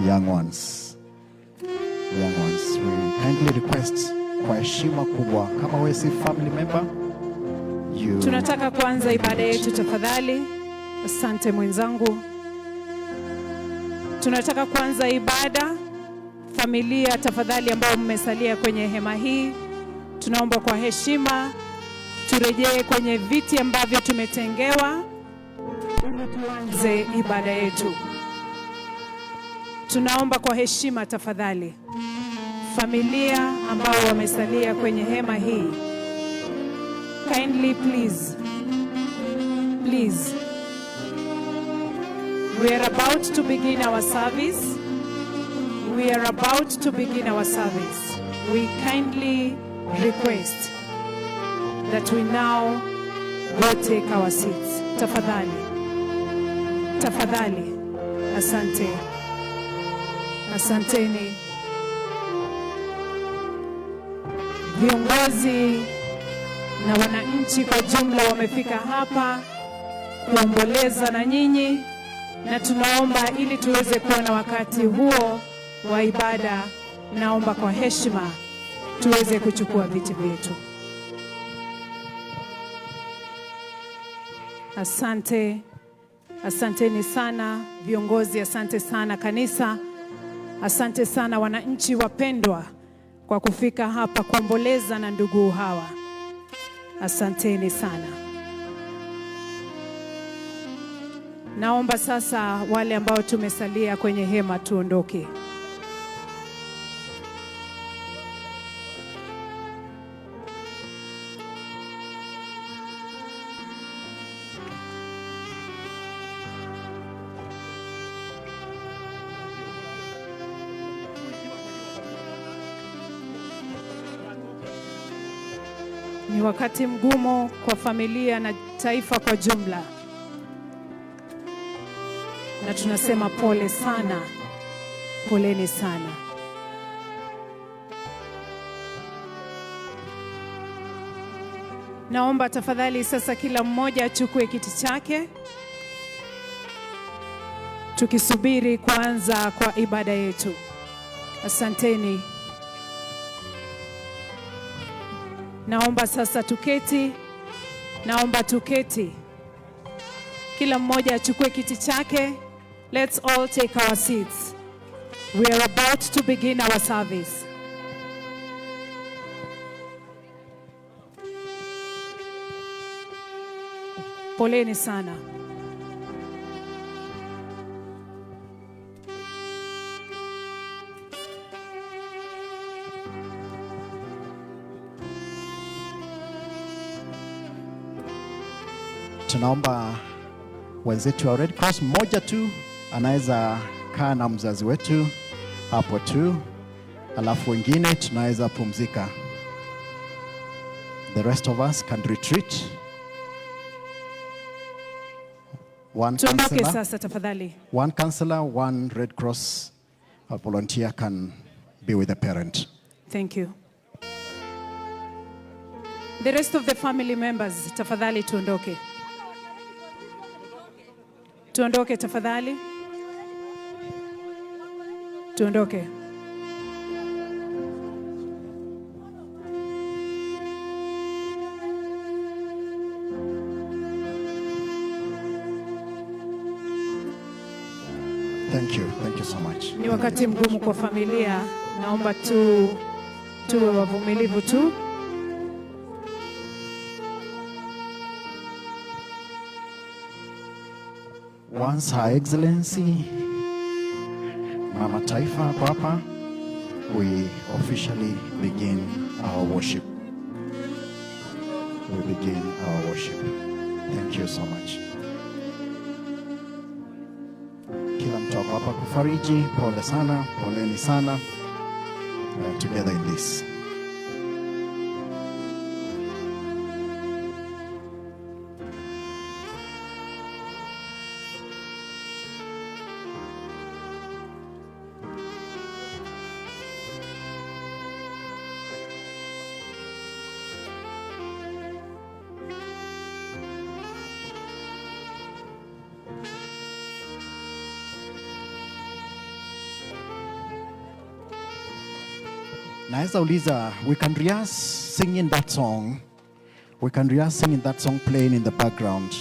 Young ones. Young ones, we kindly request kwa heshima kubwa, kama wewe si family member, you Tunataka kuanza ibada yetu tafadhali. Asante mwenzangu. Tunataka kuanza ibada. Familia tafadhali, ambao mmesalia kwenye hema hii, tunaomba kwa heshima turejee kwenye viti ambavyo tumetengewa ili tuanze ibada yetu. Tunaomba kwa heshima tafadhali, familia ambao wamesalia kwenye hema hii, kindly please, please. We are about to begin our service. We are about to begin our service. We kindly request that we now go take our seats. Tafadhali. Tafadhali. Asante. Asanteni. Viongozi na wananchi kwa jumla wamefika hapa kuomboleza na nyinyi, na tunaomba ili tuweze kuwa na wakati huo wa ibada, naomba kwa heshima tuweze kuchukua viti vyetu. Asante, asanteni sana viongozi, asante sana kanisa, asante sana wananchi wapendwa kwa kufika hapa kuomboleza na ndugu hawa. Asanteni sana. Naomba sasa wale ambao tumesalia kwenye hema tuondoke. Ni wakati mgumu kwa familia na taifa kwa jumla, na tunasema pole sana, poleni sana. Naomba tafadhali sasa kila mmoja achukue kiti chake, tukisubiri kuanza kwa ibada yetu. Asanteni. Naomba sasa tuketi, naomba tuketi, kila mmoja achukue kiti chake. Let's all take our seats. We are about to begin our service. Poleni sana. Tunaomba wenzetu wa Red Cross, mmoja tu anaweza kaa na mzazi wetu hapo tu, alafu wengine tunaweza pumzika. The rest of us can retreat. One Tuondoke counselor, sasa tafadhali. One counselor, one Red Cross volunteer can be with the parent. Thank you. The rest of the family members, tafadhali tuondoke. Tuondoke tafadhali. Tuondoke. Thank you. Thank you so much. Ni wakati mgumu kwa familia, naomba tu tuwe wavumilivu tu. Once Her Excellency Mama Taifa ako hapa, we officially begin our worship. We begin our worship. Thank you so much. Kila mtu ako hapa kufariji. Pole sana, poleni sana. We are together in this. Naweza uliza, we can rehearse singing that song. We can rehearse singing that song playing in the background.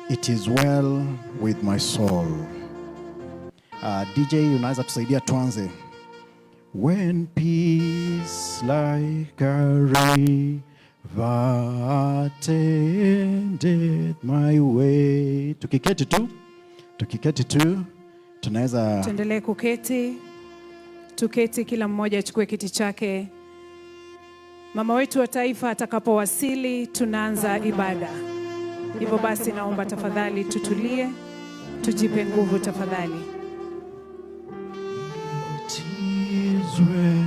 "It is well with my soul." DJ, unaweza tusaidia tuanze. When peace like a river attendeth my way. Tukiketi tu, tunaweza Tuendelee kuketi, tuketi, kila mmoja achukue kiti chake. Mama wetu wa taifa atakapowasili, tunaanza ibada. Hivyo basi, naomba tafadhali tutulie, tujipe nguvu tafadhali. It is well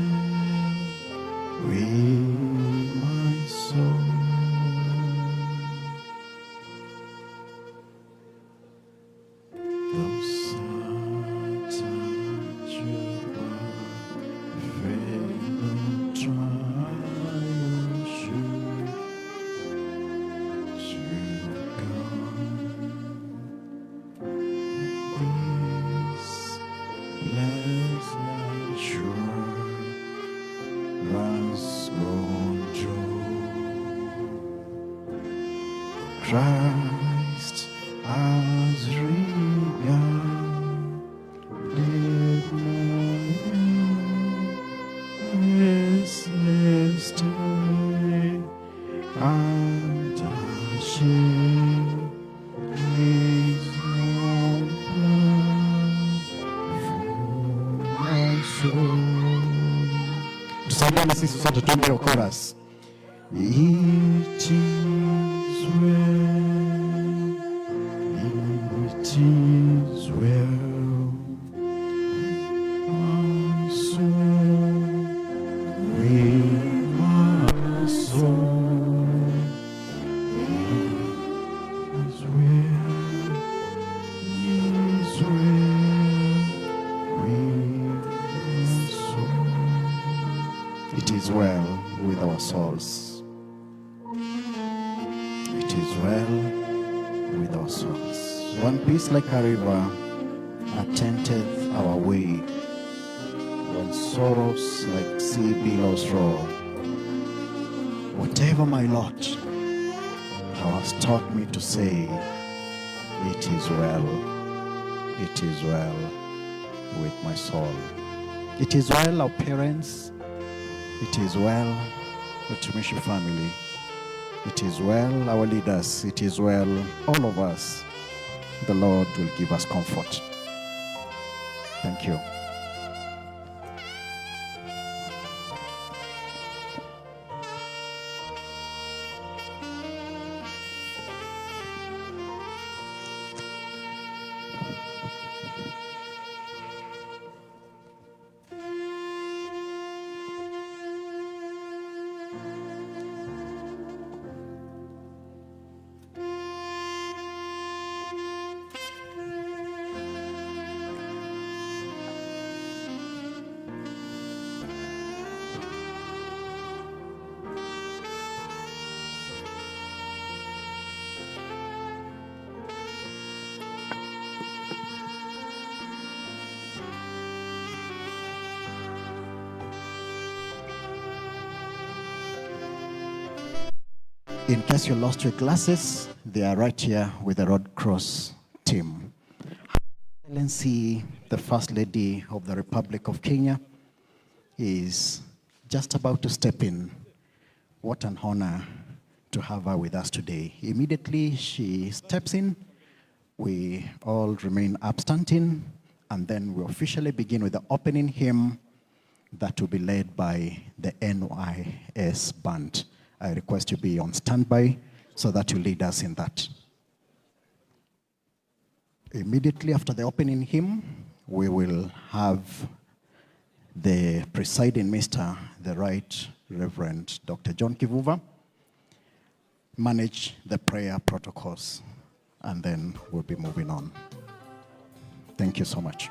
with my soul. Though Satan should buffet, the trial should to come. This blessed assurance control. Christ has regarded my estate and has shed his own blood for my soul. Tusaidiane sisi sote tuimbe hiyo chorus. It is well, it is well, my soul, with my soul. It is well, is well with my soul. It is well with our souls. It is well with our souls. When peace like a river attendeth our way, when sorrows like sea billows roll, whatever my lot, thou hast taught me to say, "It is well, it is well with my soul." It is well, our parents. It is well, the Tumishi family. It is well, our leaders. It is well, all of us. The Lord will give us comfort. Thank you. In case you lost your glasses, they are right here with the Red Cross team. Her Excellency, the First Lady of the Republic of Kenya, is just about to step in. What an honor to have her with us today. Immediately she steps in, we all remain upstanding, and then we officially begin with the opening hymn that will be led by the NYS band. I request you be on standby so that you lead us in that. Immediately after the opening hymn, we will have the presiding minister, the Right Reverend Dr. John Kivuva, manage the prayer protocols, and then we'll be moving on. Thank you so much.